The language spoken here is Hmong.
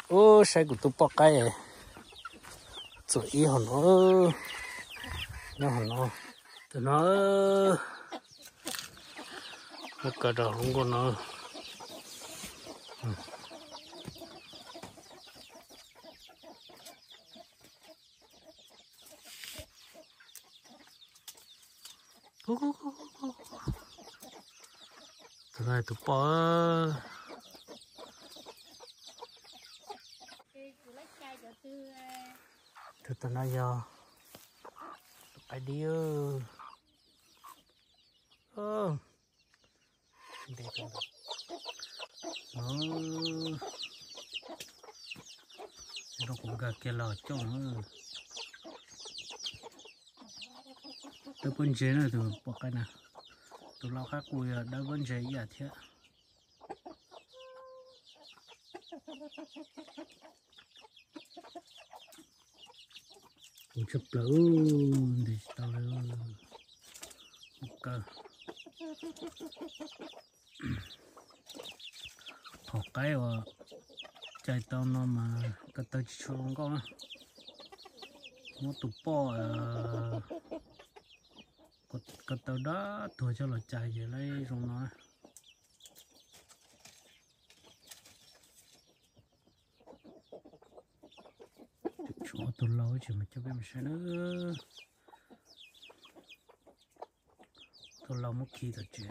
Ub, saib kuv tus poj qaib txuam ib hauv no, nyob hauv no. Tus no muab kaw rau hauv nkuaj no. Tus no tus poj. Tus no yog tus qaib dib. Ntev rau ntawd. Rau kuv nkag kiag los coj. Dawb paug ntse na tus poj qaib na. Tus lau qab qus yog dawb paug ntse ib yam thiab. Qus tshaj plaws, ntes tsis tau li. Mus kaw. Qhov qaib uas cais tau no mas ko taw tsis tshua zoo nkauj na. Muab tus poj ko taw dab tuag coj los cais ces lawv zoo no na. Tshuav tus lau tsev mas coj peb mus saib na. Tus lau muab khi tom tsev.